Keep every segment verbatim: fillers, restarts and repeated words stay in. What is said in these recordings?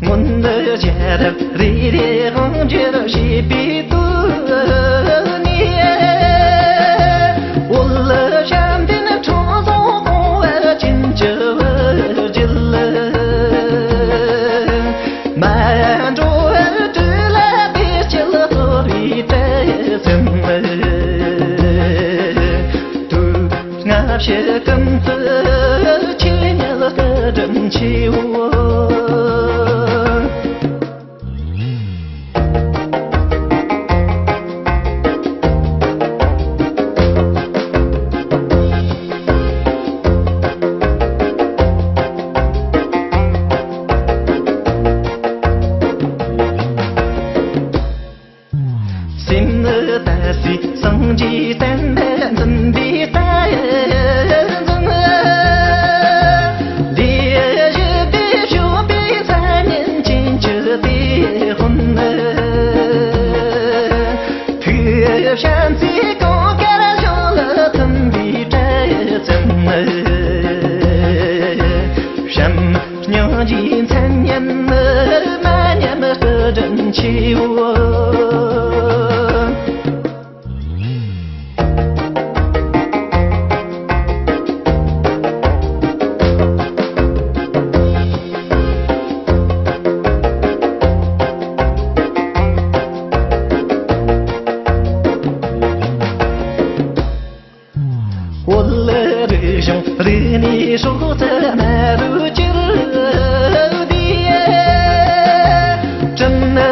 སྔོན་དུ་ཤེས་རབ་རེ་རེ་དབང་བསྒྱུར་བྱེད་པའི་དུས་ནས། འོད་བཤམས་ལྡན་ཁྲོ་བཟང་གོང་བུ་ཅན་གྱི་བུ་རྒྱུད་ལ། མ་འགྲོ་བར་སྤྲུལ་ལ་བདེ་སྐྱིད་སྩོལ་བའི་གྲལ་ཚེམས། དུས་སྔ་ཕྱི་ཀུན་ཏུ་ཆོས་ཉིད་སྐུ་དྲིན་ཆེའོ། སེམས་ནི་དལ་བའི་སངས་རྒྱས་བསྟན་པ་འཛིན་པའི་རྟ་ཡི་འཛིན། ལས་བཞི་པའི་སྤྱོད་པའི་མཚན་ཉིད་ཅན་གྱི་དེད་དཔོན་ནི། ཐུགས་བྱམས་བརྩེ་གང་གར་བཞེངས་ལ་མཐུན་པའི་གྲལ་ཚེམས། བྱམས་སྙིང་རྗེའི་མཚན་སྙན་ནི་མ་ཉམས་སྐུ་དྲིན་ཆེའོ། འོད་རིག་བྱུང་རིག་གནས་སྲོག་རྩ་མ་རུ་གྱུར་ཏེ། སྤྲིན་མེ་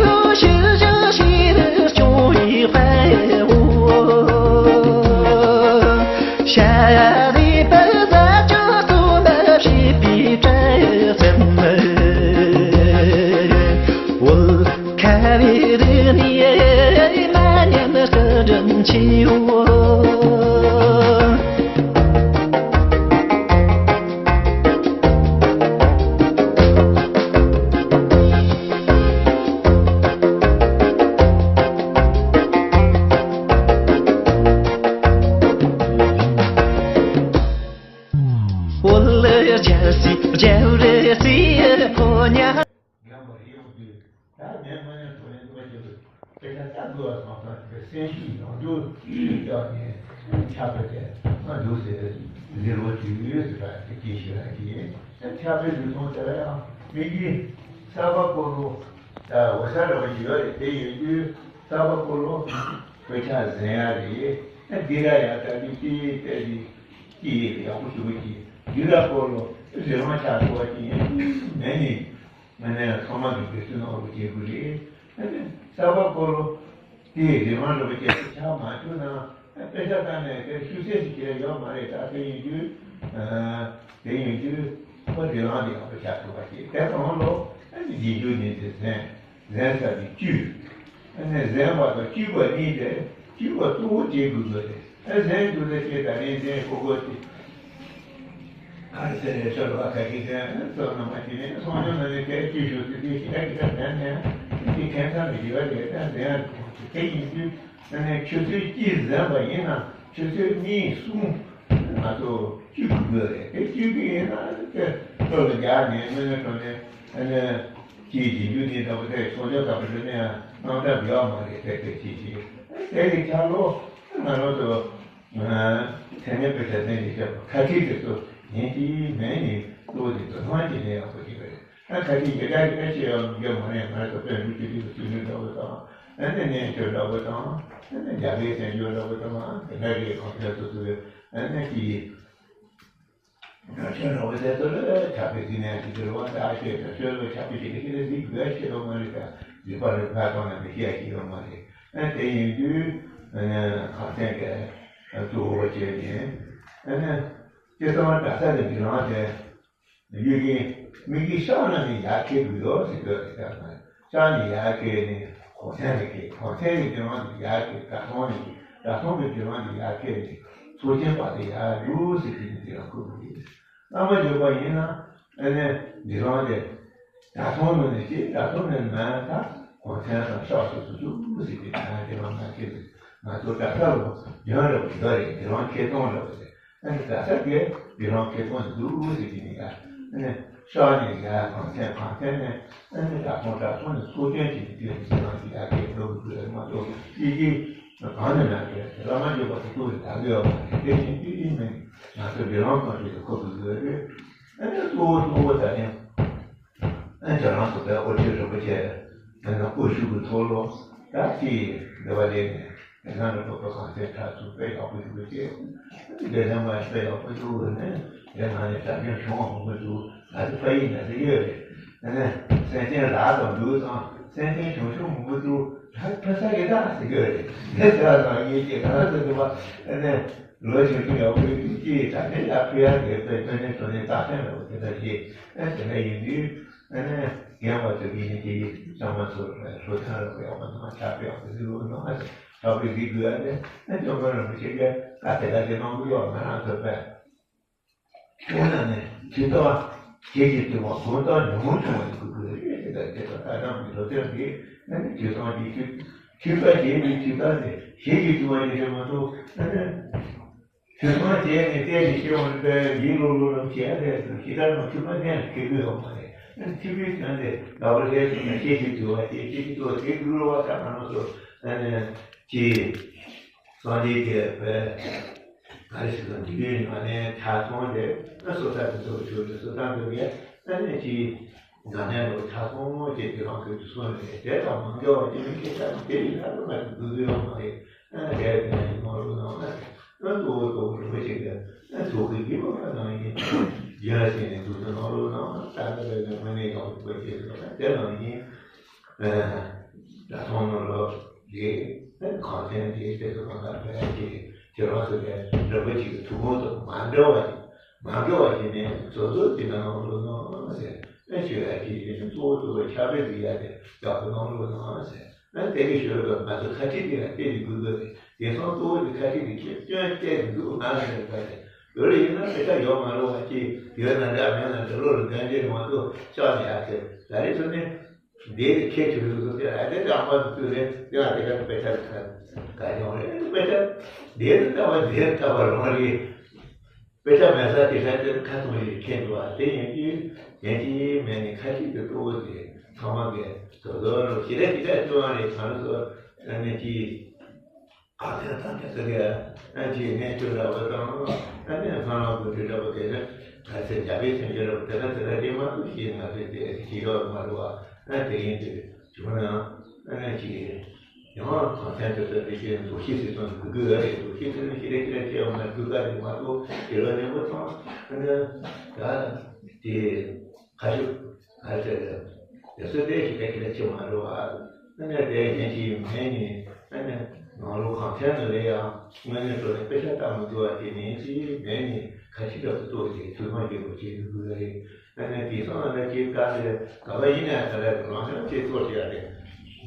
འོད་ཕྱི་བཞིན་ཞིག་ཏུ་སྐྱོང་བའི་དཔལ་བོ། ཤ་རུས་པ་ཟ་ཅིང་གཏུམ་པར་བྱེད་པའི་གྲལ་ཚེམས། འོད་ཁ་བའི་རིག་གནས་མ་ཉམས་སྐུ་དྲིན་ཆེའོ། འོད་ལ་རྒྱལ་སྲས་རྒྱལ་བུ་རི་རྩེའི་ཕོ་ཉ། ཉམས་པར་ཡོང་དུས། ད་ངས་དངོས་གནས་དྲང་གནས་འདུག་པ་ཞིག་སྐད་ཆ་ལྟ་དགོས་པ་སོང་ཙང་གི་སེམས་ཤུགས་ཡོང་རྒྱུ་ཞིག་བརྒྱབ་ནས་ཆགས་པ་དེ་ང་འདུག་ཟེར་ཟེར་བ་དུས་ཡོད་ཟེར་བ་དེ་སྐད་ཞིག་ལ་གི་ཆགས་པའི་ལུས་ཐོང་དེ་ལ་ཡང་མི་གི་གསར་པ་སྐོར་ལོ་ད་འོ་ས་ར་བ་ཞིག་ཡོད་རེད། དེ་ཡོད་དུས་གསར་པ་སྐོར་ལོ་དཔེ་ཆ་ཟིན་ཡ་རེད། ད་འདི་ལ་ཡང་ད་དུས་དེ་ལྟ་ཞིག་སྐྱིད་ཡག་པོ་ཞུ་གི་ཡིན། འདི་ལ་སྐོར་ལོ་རི་མ་ཆགས་ཐུབ་པ་ཅིག་ཡིན་མེད་ནི། ང་ནས་ཚང་མ་གི་འདོད་སེམས་ཨོ་རུ་སྐྱེ་དགོས་རེད། ཨ་ནི་གསར་པ་སྐོར་ལོ་དེ་རི་མ་རུ་སྐྱེ་ཆགས་མ་བྱུང་ན་དཔེ་ཆ་ལྟ་ནས་དེ་ཤུགས་ཚད་ཞིག་སྐྱེ་ཡོད་མ་རེད། ད་དེ་ཡིན་དུས་དེ་ཡིན་དུས་ཁོ་རི་མ་དེ་ཡག་པོ་ཆགས་ཐུབ་པ་ཞིག་དེ་གང་ལོ་ཨ་ནི་རྗེས་འཇུག་ནི་དེ་ཟན། ཟན་ཟ་ནི་བཅུད། ཨ་ནི་ཟན་བ་དང་བཅུད་པ་གཉིས་དེ་བཅུད་པ་གཙོ་བོ་བྱེད་དགོས་དགོས་རེད། ཨ་ཟན་བཅུད་དེ་བྱེད་ད་ནི་ཟན་ཁོ་ཁོ་དེ། ག་རེ་ཟེར་རེད་ཤོད་ལ་ཁ་ཤས་ཟན་ཨ་ཙོག་ན་མ་བྱེད་ནས་སོང་ཡོང་ན་ནི་དེ་བཅུད་ཞུ་དེ་དེ་ཞིག་ད་གི་ད་ཟན་ནས་དེ་ཁྱད་མཚར་ནི་ཡོད་རེད། ད་ཟན་དེ་ཡིན་དུས་ཨ་ནི་ཆུ་ཚོད་གཅིག་ཟན་པ་ཡིན་ན་ཆུ་ཚོད་གཉིས་གསུམ་ང་ཚོ་བཅུད་དགོས་རེད། དེ་བཅུད་ཀྱི་ཡིན་ན་དེ་ལྷོད་ལ་རྒྱག་ནས་དངོས་གནས་དྲང་གནས་ཨ་ནི། ཀྱི་རྗེས་འཇུག་ནི་འདྲ་པོ་དེ་ཚོགས་ཆོས་དགའ་པོ་འདྲ་ནས་དངངས་སྐྲག་ཡོད་མ་རེད། དེ་དེ་ཅི་ཞིག་དེ་གི་ཆ་ལོ་ང་རང་ཚོ་ཚན་རིག་པའི་ཆ་ཚན་གྱི་ཆ་ཁ་ཁྲིད་དེ་ཚོ་ཡིན་གྱི་མེད་ནི་གཙོ་བོ་དེ་ཚོ་ཐོག་མ་ཅི་ནས་ཡག་པོ་ཞིག་རེད། ཨ་ཁ་ཁྲིད་དེ་འདྲ་གི་ཨ་ཅི་ཡོད་ཡོད་མ་རེད། ང་རང་ཚོ་དཔོན་རུ་ཅི་རིགས་སུ་ནི་འདྲ་པོ་དང་ཨ་ནི་གནས་ཆོས་འདྲ་པོ་དང་ཨ་ནི་རྒྱ་བལ་བཙན་བྱོལ་འདྲ་པོ་དང་དེ་འདྲ་གི་གང་ཐད་སོ་སོའི་ཨ་ནི་ཅི་ཡིན། ང་ཚོའི་རོགས་པ་དེ་ཚོ་ལ་ཆབ་སྲིད་ཟིན་ནས་ཅི་ཟེར་བ་ད་ཤེས་དང་ཤོད་ལ་ཆབ་སྲིད་ཅི་ཟེར་ཟིག་དགོས་ཤེས་རོགས་མ་རེད། ད་ཟིག་པ་རེད་ཕ་ཐོག་ནས་མི་ཤེས་ཤེས་རོགས་མ་རེད། ཨ་དེ་ཡིན་དུས་ཁ་སང་གི་གཙོ་བོ་བྱས་ནས་ཨ་ནི་དེ་ཚང་མ་གྲྭ་ས་ནས་འདི་རང་དེ་ཡོད་ཀྱི་མི་གི་ཤག་ན་ནི་ཡར་ཁྱེར་དགོས་ཡོད་ཟེར་དགོས་རེད། ད་ཤག་ནས་ཡར་ཁྱེར་ནས་གོང་ཚད་ནས་ཁྱེར། གོང་ཚད་ནས་འདི་རང་དེ་ཡར་ཁྱེར། གྲྭ་ཚང་ནས་ཁྱེར། གྲྭ་ཚང་གི་འདི་རང་དེ་ཡར་ཁྱེར་ནས་ཚོགས་ཆེན་བར་དུ་ཡར་འགྲོ་ཟེར་གྱི་ནི་དེ་རང་ཁུར་དགོས་ཡོད། ང་ ཐ་མ་བརྗོད་པ་ཡིན་ན་ཨ་ནི་འདི་རང་དེ་གྲྭ་ཚང་ནང་ནས་ཀྱི་གྲྭ་ཚང་ནས་མ་ད་གོང་ཚན་དང་ཤག་སོགས་སུ་ཚུགས་ཟིག་གི་ད་དེ་རང་མ་ཁྱེད་ང་ཚོ་གྲྭ་ས་ལོ་རྒྱུན་རེ་བ་འདི་རེད། འདི་རང་ཁེ་གཏོང་རེ་བ་ཟེར། ཨ་ནི་ག་ས་གའི་དེ་རང་ཁེ་གཏོང་འདུག་ཟེར་གྱི་ནི་ཡ། ཨ་ནི་ཤག་ནས་ཡ་གང་ཐེན་གང་ཐེན་ནས་ཨ་ནི་ད་ཁོང་ད་ཁོང་ནས་ཚོགས་ཆེན་གྱི་དུས་ནས་དེ་རང་གི་ཡ་གའི་འགྲོ་དགོས་དགོས་མ་གཏོགས་ཡི་གེ་གང་ནས་ན་གའི་བླ་མ་འཇོག་པ་དེ་ཚོ་ལ་ད་གའི་ཡོད་མ་རེད། དེ་བཞིན་དུས་ཡིན་མིན་ང་ཚོ་འབྲེལ་ལམ་གང་ཞིག་ཏུ་ཁོ་དགོས་དགོས་རེད། ཨ་ནི་གཙོ་བོ་གཙོ་བོ་ད་ནི། ཨ་ཁྱེད་རང་ཚོ་བའི་ཨོ་ཆོས་རིན་པོ་ཆེ་ཨ་ནི་སྐུ་ཞུགས་ཀྱི་ཐོག་ལོ་ད་ཅི་འདི་བ་ལས་ནས་དེ་སང་རིན་པོ་པ་གང་ཚེ་ཁྲ་ཚུ་དཔེ་ཡག་པོ་ཡོད་པའི་ཆེད་དེ་ལས་མ་དཔེ་ཡག་པོ་ཡོད་ནས་དེ་ནང་ནས་དྲ་རྒྱ་བྱུང་བ་མང་པོ་འདུག་ང་ཚོ་ཕ་ཡིས་ན་ཟེར་ཡོད་རེད། ཨ་ནི་སེམས་ཅན་རག་དང་འདུག་དང་སེམས་ཅན་བྱུང་ཆུང་མང་པོ་འདུག་ད་ཕ་ས་ཡི་དྭགས་ཟེར་ཡོད་རེད། དེ་ལྟར་དང་ཡིན་གྱི་གང་ཟེར་འདུག་པ་ཨ་ནི། ལོ་ཆུང་ཆུང་ཡག་པོ་ཡོད་དུས་ཀྱིས་ད་ནི་ཡར་ཕུལ་ཡག་དེ་དཔེ་དཔེ་ནས་དོ་ནས་རྟགས་མཚན་འདྲ་བོ་དེ་འདྲ་ཞིག་ཨ་དེ་འདྲ་ཡིན་དུས་ཨ་ནི་རྒན་པ་ཚོ་གིས་ནི་དེ་ཡིས་གཙང་མ་ཚོ་ལྷོ་ཐང་ར་བ་ཡག་པོ་དང་ཆགས་པའི་ཡག་པོ་ཟིག་ལོ་ནང་ཨ་ཆགས་པའི་ཟིག་དགོས་ཨ་ནི་ཨ་ནི་སྐྱོ་མོ་རིན་པོ་ཆེ་གིས་ད་དེ་ལ་དེ་གནང་གི་ཡོད་ང་རང་ཚོ་དཔེ། དེ་ན་ནི་དུས་ད་བ་ཁྱེད་ཀྱི་དུས་བ་གོང་ལྟར་ཉུང་ཉུང་བྱུང་བ་ཡིན་དགོས་ཀྱི་རེད་ཟེར་ད་དེ་ད་ལྟ་གྲངས་ཀྱི་ལོ་ཚད་འདི་ཨ་ནི་དུས་ཚང་གི་དུས། ཁྱོད་ཀ་བྱས་ནས་ཁྱོད་ཀ་ནས་གཞན་གྱི་དུ་བ་ཉིད་ལས་མ་གཏོགས་ཨ་ནི། དུས་མ་བྱས་ནས་བལྟས་ནས་ཤེས་འོང་པས་ཡིད་ལོ་ལོ་ལ་བྱས་རེད་ཟེར་ཞེ་དྲག་ནང་ཁྱོད་མ་ནས་ཁེ་གི་ཡོང་བ་རེད། ཨ་ནི་ཁྱོད་ཀྱིས་བྱས་ནས་ལག་པ་ལས་སོང་ན་ཤེས་ཀྱི་དུ་བ་དེ་ཤེས་ཀྱི་དུ་བ་དེ་འགྲུལ་བ་ད་ང་རང་ཚོ་ཨ་ནི་ཅི། སངས་རྒྱས་ཀྱི་བོད་ག་རེ་ཞིག་དང་འདི་ཡོད་ནི་མ་ནས་ཆ་ཚང་དེ་ཨ་སོ་ས་དེ་ཚོ་ཞུ་དེ་སོ་ས་འདི་གས་ཨ་ནི་ཅི། འཛམ་གླིང་ལ་ཆ་ཚང་ཅིག་དེ་རང་ཁུལ་དུ་སོང་ནས་དེ་དང་མ་འགལ་བ་ཅི་མི་ཤེས་ས་དེ་ཡི་ལྷ་ལ་མ་ཞིག་འདུག་ཡོད་མ་རེད། ཨ་ནི་དེ་དེ་ནས་ཡིན་མ་རུ་ནང་ན་ཨ་གཙོ་བོ་གཙོ་བོ་རིན་པོ་ཆེ་གི་ཨ་ཐུགས་ཀྱི་དགེ་བ་ཁ་ནང་ཡིན། ཡིན་ལ་ཞེས་ནས་འདུག་ས་ནང་རུ་ནང་ན་ད་ལྟ་བས་ནས་དངོས་གནས་ཡག་པོ་བྱེད་དགོས་ས་དེ་ནང་ཡིན། ད་ཐོག་ནང་ལོ་དེ་གང་ཐེན་དེ་དེ་ཚོ་གང་ལྟར་བས་ཀྱི་དེ་རང་ཚོ་ལས་རིན་པོ་ཆེ་གི་ཐུགས་དགོངས་དང་མ་འགལ་བ་ཞིག་མ་འགལ་བ་ཞིག་ནས་སོ་སོ་དེ་ནང་ལོ་ནང་ཟེར་ཨེ་ཞུ་ཡ་ཞིག་ཡིན་གཙོ་བོ་གཙོ་བོ་ཆགས་པའི་འདི་ཡ་དེ་ཡག་པོ་ནང་ལོ་ནང་ཟེར་ཨ་དེ་གི་ཞུ་རོགས་ང་ཚོ་ཁ་ཁྲིད་དེ་ལ་བལྟས་ནས་དགོས་དགོས་རེད། དེང་སང་གཙོ་བོ་དེ་ཁ་ཁྲིད་དེ་ཁྱོད་སྐྱོན་བལྟས་ནས་འདུག་ང་ཟེར་བ་རེད། ཡོད་རེད་ཡིན་ན་དཔེ་ཆ་ཡོད་མ་རེད་བ་ཅི་ཡོད་ན་འདྲ་མེད་ན་འདྲ་བློ་ལ་འགན་ཅི་རེད་མ་གཏོགས་ཤག་ནས་ཡ་ཟེར་ད་རེས་ཚོ་ནི། འདིའི་ཁྱད་ཆོས་སོ་སོ་དེ་ཨ་དེ་དང་མ་བསྡུས་ནས་དེ་ལ་དེ་ག་དཔེ་ཆ་ག་ག་ཡོང་རེད། དཔེ་ཆ་འདིའི་ལྟ་བ་འདིའི་ལྟ་བ་རང་རེད། དཔེ་ཆ་མེད་ས་དེ་ལ་དེ་ཁ་ཐུག་རེད་ཁྱད་འདུག་ཨ་དེ་ཡིན་དུས་ཡན་གྱི་མེད་ནས་ཁ་ཅིག་ཏུ་གཙོ་བོ་དེ་ཚང་མ་གི་སོ་སོ་རུ་ཞི་རེ་ཞི་རེ་བརྩི་བ་རེད། གང་རུ་སོ་ཨ་ནི་ཅི། ཨ་ཁ་ཐང་ཆ་ཚ་གི་ཨ་ཅི་གནས་ཚུལ་འདྲ་བ་དང་ཨ་ནི་སྔ་ལོག་གི་དུས་འདྲ་བ་དེ་ནི་ག་ཚད་རྒྱ་བོད་ཚན་ཆུང་འདྲ་བ་དེ་ག་ཚད་ལ་དེ་མ་གཏོགས་ཤེས་ང་ཚོས་དེ་ཤེས་ཡོད་མ་རེད་བ། ཨ་དེ་ཡིན་དུས་བྱུང་ན་ཨ་ནི་ཅི་ཡང་གང་ཚན་དུ་ཚོད་དེ་ཤེས་འདུག་ཤེས་སྲིད་དང་འདུག་གི་རེད། འདུག་ཤེས་ཚུལ་ནི་ཤེས་རེ་ཤེས་རེ་བྱས་ཡོང་ན་འདུག་ག་རེད་མ་གཏོགས་དེ་ལ་ནི་མ་ཚང་ཨ་ནི་ད་དེ་ཁ་ཤུ། ཨ་ཟེར། དེ་ཚོ་དེ་ཞིག་ག་ཁྱེད་ལ་ཁྱེད་མ་འགྲོ་ཨ། ཨ་ནི་དེ་ཡན་ཆད་མེད་ནི་ཨ་ནི་ནང་ལོ་གང་ཐེངས་ནང་ལས་ཡང་དངོས་གནས་དྲོ་ནས་དཔེ་ཆ་ལྟ་མི་འདུག་ཨ། དེ་ནས་ཅི་མེད་ནི་ཁ་ཆེ་རབ་ཏུ་གཏོགས་ཏེ་ཐུགས་མ་སྐྱེ་བོ་བྱེད་དུ་དགོས་རེད། ཨ་ནི་དེང་སང་ཨ་ནི་ཅི་ལྟ་ནས་ག་བ་ཡིན་ན་ད་ལས་རང་ཤང་ཅི་གཏོགས་བྱེད་ཡ་རེད།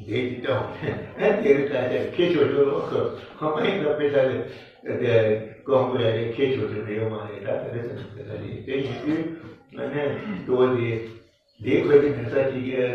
དེ་ཅི་ལྟ་བ་ཨ་དེ་རིགས་ལྟ་བྱ་ཁྱེད་ཆོག་ཆོག་ལོ་ཁོ་ཁོ་མ་ཡིན་ན་དཔེ་ཆ་ལས་དེ་ཀོང་པོ་ཡ་རེད། ཁྱེད་ཆོག་ཆོག་ཡོད་མ་རེད། ད་དེ་རེད་ཟེར་ན་དེ་ལ་རེད། དེ་ཡིན་དུས་ཨ་ནི་གཙོ་བོ་དེ། འདིའི་ཁོས་ཀྱི་མེད་ས་ཅིག་གིས་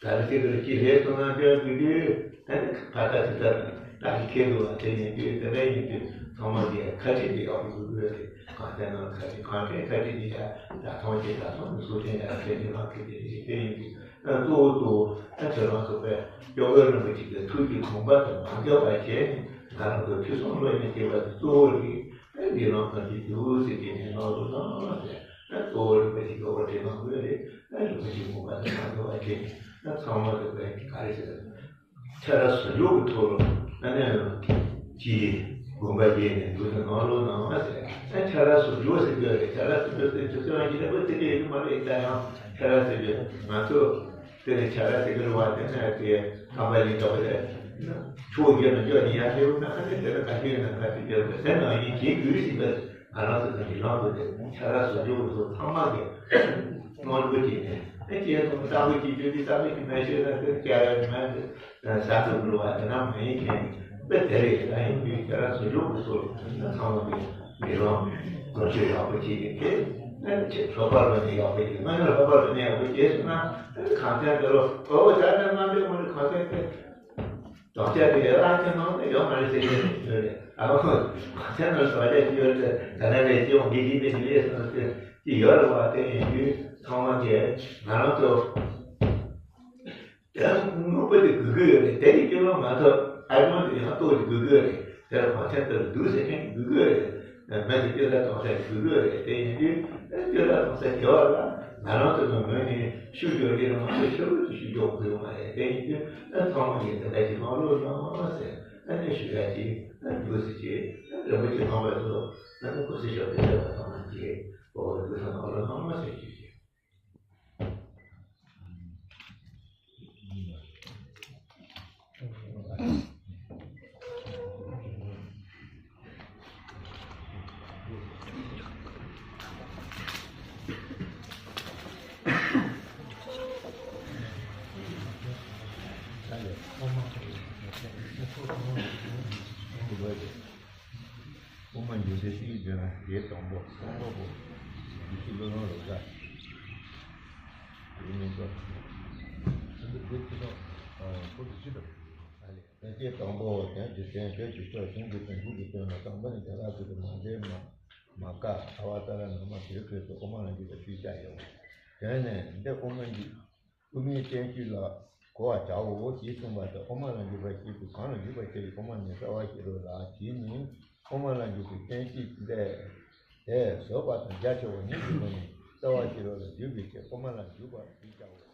ད་རེས་ཅིག་གི་ཅི་རེད་སོང་ན་སྐྱོན་དགོས་དུས་ཨ་ནི་ཕ་ད་དེ་ལྟར་ད་ཅིག་ཁེལ་འདུག་ཨ། དེ་ཡིན་དུས་དེ་འདྲ་ཡིན་དུས་ཚང་མ་གིས་ཁ་ཆེ་དེ་ཡག་པོ་དགོས་དགོས་རེད། གང་ལྟར་ན་ཁ་ཆེ་གང་ལྟར་ཁ་ཆེ་དེ་ཡ་ད་ཐོང་ཆེ་ད་ཐོང་གི་སུ་ཆེན་ཡ་ཁེ་དེ་རང་ཁེ་དེ་རེད། དེ་ཡིན་དུས་ཨ་གཙོ་བོ་གཙོ་བོ་ཨ་ཁྱོད་རང་ཚོ་པས་སྐྱོ་གོས་རིན་པོ་ཆེ་གི་ཐུགས་ཀྱི་དགོངས་པ་དང་མ་འགལ་བ་བྱས་ནས་ང་རང་ཚོ་ཕུན་སུམ་ཚོགས་པ་ཡིན་ཅེས་པ་དེ་གཙོ་བོ་རེད། ཨ་འདི་ལམ་གང་ཅི་འདུག་ཟེར་གྱི་ནས་གནང་རོགས་གནང་ཟེར། ཨ་གཙོ་བོ་རིན་པོ་ཆེ་གི་དབུ་ཁྲིད་གནང་དགོས་རེད། ཨ་རིན་པོ་ཆེ་དགོངས་པ་དང་མ་འགལ་བ་བྱས་ནས་ཨ་ཚང་མ་དུ་བས་ག་རེ་ཟེར། ཁྱེད་རང་ཟུར་འཇོག་གི་ཐོག་ལ་ཨ་ནི་ཅི་དགོངས་པ་བཞེས་ནས་འདུག་ཟེར་གནང་རོགས་གནང་ཟེར། ཨ་ཁྱེད་རང་ཟུར་འཇོག་ཟེར་གྱི་རེད། ཁྱེད་རང་ཟུར་འཇོག་ཟེར་གྱི་ཟེར་བ་ཡིན་ན་པོ་དེ་འདྲ་ཡོད་མ་རེད། ད་ཡང་ཁྱེད་རང་ཟེར་གྱི་ང་ཚོ། དེ་ནས་ཆ་ར་ཟེར་གི་རེད་བ། དེ་ནས་དེ་ཁང་པ་ཡིན་འདྲ་བ་རེད། ཕྱོགས་བརྒྱད་ནས་བརྒྱ་ནས་ཡར་སླེབས་ན་ཨ་ནི་དེ་ལ་ག་ཤེད་ན་ག་ཤེད་རྒྱབ་པ་ཟེར་ན་ཡིན་གྱི་དུས་ཟིན་པ་ང་རང་ཚོ་དང་ཡིན་ལང་དགོས་ཏེ་ཆ་ར་བཟོ་རྒྱུ་ཚོ་ཚང་མ་གི་དངོས་པོ་ཅིག་ནས་ཨེ་ཅེ་ཚོ་ལྟ་བུ་ཅིག་བརྗོད་དུས་ལྟ་བུ་ཅིག་མ་ཤེས་ན་དེ་སྐྱ་ར་མ་ཟ་དུ་འགྲོ་བ་དེ་ན་མ་ཡིན་མཁན་དཔེ་དེ་རེད། ད་ཡིན་དུས་ཆ་ར་བཟོ་རྒྱུ་ཚོ་ཚང་མ་གི་མི་ལང་། ཀུན་སྤྱོད་ཡག་པོ་བྱེད་ཀྱི་དེ། ཨ་ནི་ཁྱེད་ལྷག་པར་དུ་ནི་ཡག་པོ་བྱེད། སྔོན་ལ་ལྷག་པར་དུ་ནི་ཡག་པོ་བྱེད་སོང་ན། ཨ་ནི་གང་ཅན་དེ་ལོ་གོ་བོ་ད་ནི་དམའ་འབེབས་ངོ་ནི་གང་ཅན་དེ། དྲག་ཆ་དེ་ཨ་ཅེ་ནང་ནས་ཡོད་མ་རེད་ཟེར་གྱི་ཡོད་རེད། ཨ་ཁོ་གང་ཅན་ནང་དྲག་ཆ་ཅིག་ཡོད་རེད། ད་ནི་རེད་ཅེས་འོང་གི་ཅིག་དེ་མི་རེད་སོང་ཟེར་གྱི་ཡོད་རེད་བ། དེ་ཡིན་དུས་ཚང་མ་གིས་ང་རང་ཚོ། དེ་ལ་དངོས་པོ་དེ་དགོས་ཀྱི་ཡོད་རེད། དེ་ཡི་སྐྱོན་ལ་མ་ཐོབ། ཨ་ཁོང་དེ་ཡང་ལྟོ་དེ་དགོས་ཀྱི་ཡོད་རེད། དེ་ལ་བག་ཆགས་དེ་ལ་འདུག་ཟེར་མཁན་དེ་དགོས་ཀྱི་ཡོད་རེད། མི་དེ་སྐྱོན་ལ་གཏོང་ས་དེ་དགོས་ཀྱི་ཡོད་རེད། དེ་ཡིན་དུས་སྐྱོན་ལ་གཏོང་ས་དེ་བ་ལ་ང་རང་ཚོ་གི་ངོས་ནས་ཤུགས་རྒྱག་རྒྱུ་རེད་མ་གཏོགས་ཕྱི་རོལ་དུ་ཤུགས་རྒྱག་དགོས་ཡོད་མ་རེད། དེ་ཡིན་དུས་ཚང་མ་གིས་དེ་འདྲ་ཞིག་གནང་རོགས་གནང་ཟེར་ཨ་ནི་ཞུ་ཡ་ཅིག་འདུག་ཟེར་གྱི། རིན་པོ་ཆེ་ཁང་པ་ཚོ་ཨ་ནི་སྐུ་ཚེ་ཞབས་པད་བརྟན་པ་གནང་གནང་གྱིས། འོ་འདུག་ཟེར་གནང་རོགས་གནང་ཟེར་གྱི། དབུ་མ་འཇུག་སའི་ཚིག་བརྗོད་ན་དེའི་དང་པོ་ཀོང་པོ་པོ། ཡེ་ཤེས་ཀླུ་ལྷུན་རིག་ག་དེའི་མིང་ཚོ། ཨ་ལས། དེ་སྐད་དང་པོ་དོན་དུ་བསྟན་བོད་ཀྱི་ཕྱོགས་ཞིང་གི་དོན་བོད་ཀྱི་དོན་ལ་དང་པོ་ནི་དེ་དག་ཚུལ་དུ་མ་འདྲེས་མ་མ་བཀག་ཨ་བ་ཏ་ལ་ན་མ་དེའི་ཁྲོད་དུ་དབུ་མ་ལ་འཇུག་པའི་ཚིག་བཅའ་ཡོད། དོན་ནི་འདི་དབུ་མ་འཇུག་དབུ་མའི་བསྟན་བཅོས་ལ་གོ་བར་བྱའོ་ཞེས་གསུངས་པ་དང་། དབུ་མ་ལ་འཇུག་པ་ཞེས་པའི་གང་ལ་འཇུག་པ་ཞེས་པའི་དབུ་མ་ནི་རྩ་བ་ཤེས་རབ་ལ། དེ་ནི་དབུ་མ་ལ་འཇུག་པའི་བསྟན་བཅོས་འདི་དེ་བཟོད་པ་དང་རྒྱ་ཆེ་བ་གཉིས་ཀྱི་སྒོ་ནས་རྩ་བ་ཤེས་རབ་ལ་འཇུག་པའི་ཕྱིར་དབུ་མ་ལ་འཇུག་པ་ཞེས་བྱའོ།